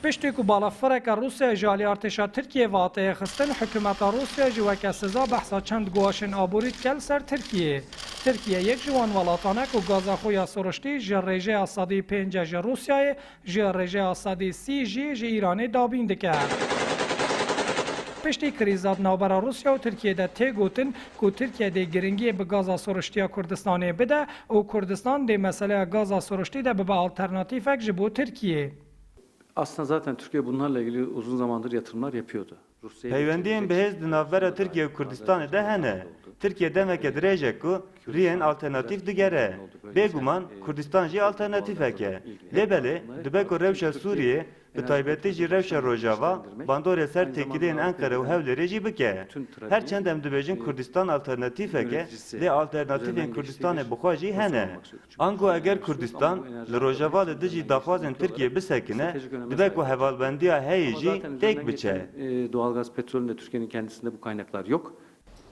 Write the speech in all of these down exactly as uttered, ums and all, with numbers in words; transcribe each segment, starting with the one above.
Piştî ku balafireke Rûsyayê ji alî artêşa Tirkiyê ve hateye xistin, hikûmeta Rûsyayê jî weke siza behsa çend guhaşên aborî dike li ser Tirkiyê. Tirkiye yek ji wan welatan e ku gaza xwe ya siruştî ji rêjeya sedî pênc ji Rûsyayê, ji rêjeya sedî sî jî ji Îranê dabîn dike. Piştî krîza di navbera Rûsya û Tirkiyê de tê gotin ku Tirkiye dê giringiyê bi gaza siruştiya Kurdistanê bide û Kurdistan dê meseleya gaza siruştî de bibe alternatîfek ji bo Tirkiyê. Aslında zaten Türkiye bunlarla ilgili uzun zamandır yatırımlar yapıyordu. Peywendiyên bihêz di navbera Tirkiye û Kurdistanê de hene. Tirkiye demeke dirêj e ku riyên alternatîf digere. Bêguman Kurdistan jî alternatîfek e. Lê belê dibe ku rewşa Sûriyê, bi taybetî jî rewşa Rojava, bandorê ser têkiliyên Enqere û Hewlêrê jî bike. Her çend em dibêjin Kurdistan alternatîfek e, lê alternatîfên Kurdistanê bi xwe jî hene. Ango eger Kurdistan li Rojava li dijî daxwazên Tirkiyê bisekine, dibe ku hevalbendiya heyî jî têk biçe. E, doğalgaz, petrolün de Türkiye'nin kendisinde bu kaynaklar yok.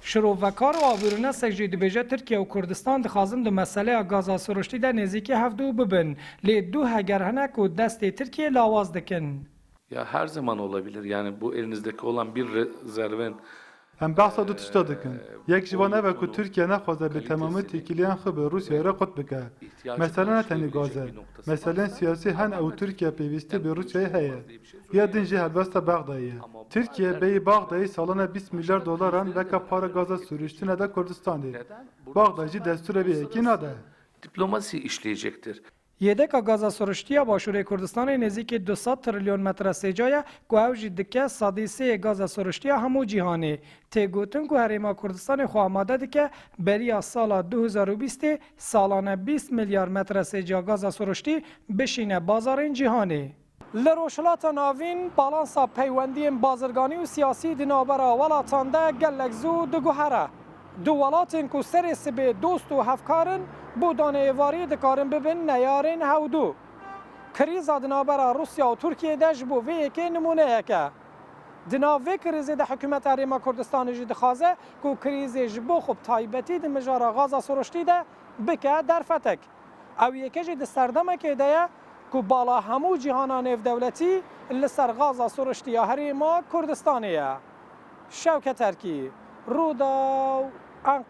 Şirovekar û abûrinesek jî dibêje Tirkiye û Kurdistan dixwazin di meseleya gaza siruştî de nêzîkî hevdû bibin, lê du heger hene ku destê Tirkiyê lawaz dikin. Ya her zaman olabilir. Yani bu elinizdeki olan bir rezervin Em behsa du tişta dikin. Yek ji wan ev e ku Tirkiye nexwaze bi temamî têkiliyan xwe bi Rûsyayê re qut bike. Mesele ne tenê gaz e. Meselên siyasî hene û Tirkiye pêwîstî bi Rûsyayê heye. Ya din jî helbesta Bexdayê ye. Tirkiye bêyî Bexdayê salane bîst milyar dolaran weke para gaza siruştine de Kurdistanê. Bexday jî destûrê vê yekê nade. Diplomasi işleyecektir. Yêdeka gaza siruştiya Başûrê Kurdistanê nêzîkî du sed trilyon metre sêca ye ku ew jî dike sedî sê yê gaza siruştiya hemû cîhanê. Tê gotin ku Herêma Kurdistanê xwe amade dike beriya sala du hezar û bîstê salane bîst milyar metre sêca gaza siruştî bişîne bazarên cîhanê. Li Rojhilata Navîn balansa peywendiyên bazirganî û siyasî di navbera welatan de gelek zû diguhere. Du welatên ku serê sibê dost û hevkar in, bo danê êvarî dikarin bibin neyarên hevdû. Krîza di navbera Rûsya û Tirkiyê de ji bo vê yekê nimûneyek e. Di nav vê krîzê de hikûmeta Herêma Kurdistanê jî dixwaze ku krîzê ji bo xwe bi taybetî di mijara gaza siruştî de bike derfetek. Ew yeke jî di serdemekê de ye ku bala hemû cîhana nêvdewletî li ser gaza siruştî ya Herêma Kurdistanê ye. Şewket Erkî, Rûdaw, Enqere.